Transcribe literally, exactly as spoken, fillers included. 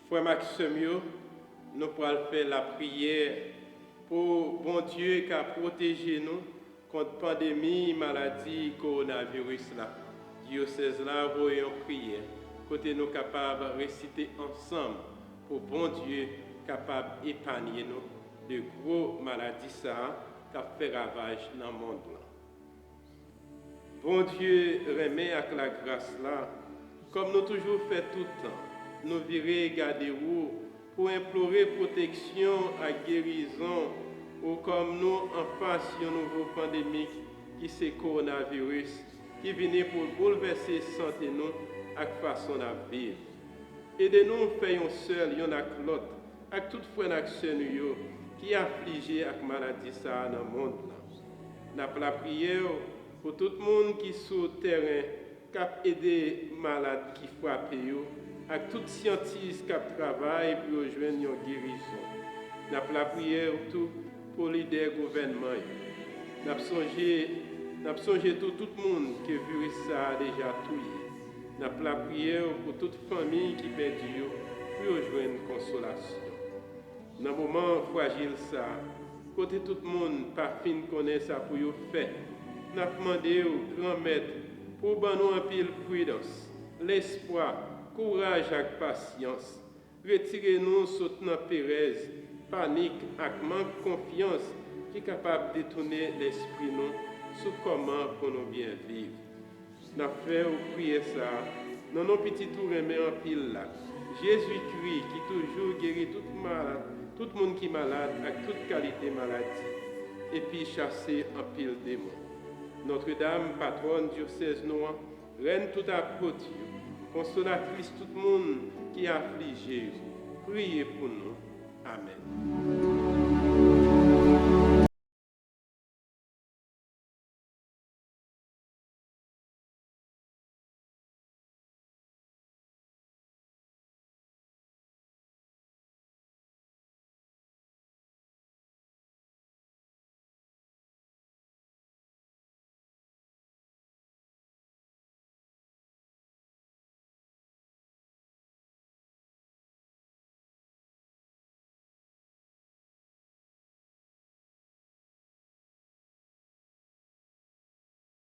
Frè m ak sè m yo, nou pral fè lapriyè pou Bondye ka pwoteje nou kont pandemi maladi kowonaviris la. Dyosèz la voye yon priyè kote nou kapab resite ansanm pou Bondye kapab epanye nou de gwo maladi sa a k ap fè ravaj nan mond lan. Bondye renmen ak lagras la, kòm nou toujou fè tout tan, nou vire gade ou pou enplore pwoteksyon ak gerizon ou kòm nou anfas yon nouvo pandemik ki se kowonaviris ki vini pou boulvèse sante nou ak fason n ap viv. Ede nou fè yon sèl yonn ak lòt ak tout frè n ak sè nou yo ki aflije ak maladi sa a nan mond lan. N ap lapriyè w pou tout moun ki sou tèren k ap ede malad ki frape yo ak tout syantis k ap travay pou yo jwenn yon gerizon. N ap lapriyè w tou pou lidè gouvènman yo. N ap sonje, n ap sonje tou tout moun ke viris sa a deja touye. N ap lapriyè w pou tout fanmi ki pèdi yo pou yo jwenn konsolasyon. Nan moman frajil sa a, kote tout moun pa fin konnen sa pou yo fè, n ap mande w, Granmèt, pou w ban nou anpil pridans, lespwa, kouraj ak pasyans. Retire nou sot nan perèz, panik ak mank konfyans ki kapab detounen lespri nou sou kòman pou nou byen viv. N ap fè w priyè sa a nan non Pitit ou renmen anpil la, Jezikri, ki toujou geri tout malad, tout moun ki malad ak tout kalite maladi, epi chase anpil demon. Nòtredam, patwòn dyosèz nou an, Rèn tout apot yo, konsolatris tout moun ki aflije yo, priye pou nou. Amèn.